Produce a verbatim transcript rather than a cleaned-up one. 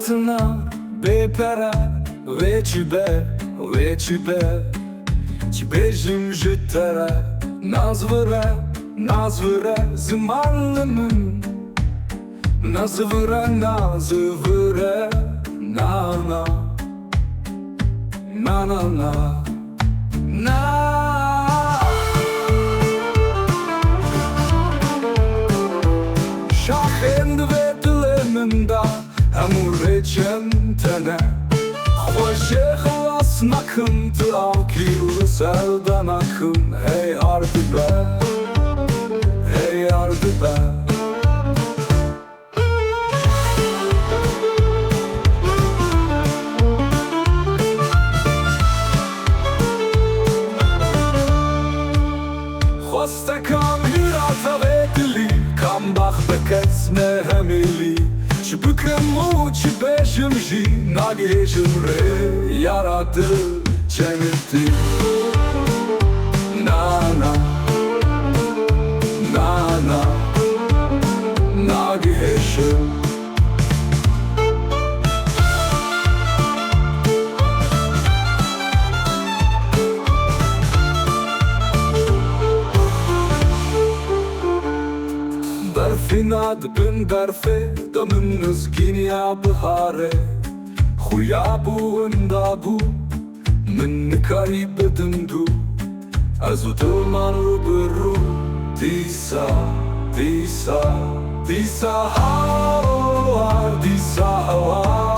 Tina bê pere, wê çi be, wê çi be? Çi bêjim ji te re? Naz vire, naz vire, ziman li min. Naz vire, naz vire, na, na. Na, na, na. Na. Şaxên di vê dilê min de hemû rêçên te ne. Xwe jê xilas nakim, tu awkî li ser de nakim. Hey ardibe, hey ardibe. Xweste kam hîra tevê dilî, kam bax be kes ne hemîlî. Çi bikim û çi bêjim jî, nagihêjim rê yara dil. Çenitî. Na, na. Na, na. Nagihêşim. Berfîna di bin berfê de min nizgîniya biharê. Xuya bû, winda bû. Min nikarî bidim dû, ez û dil man rû bi rû. Dîsa, dîsa, dîsa hawar, dîsa hawar.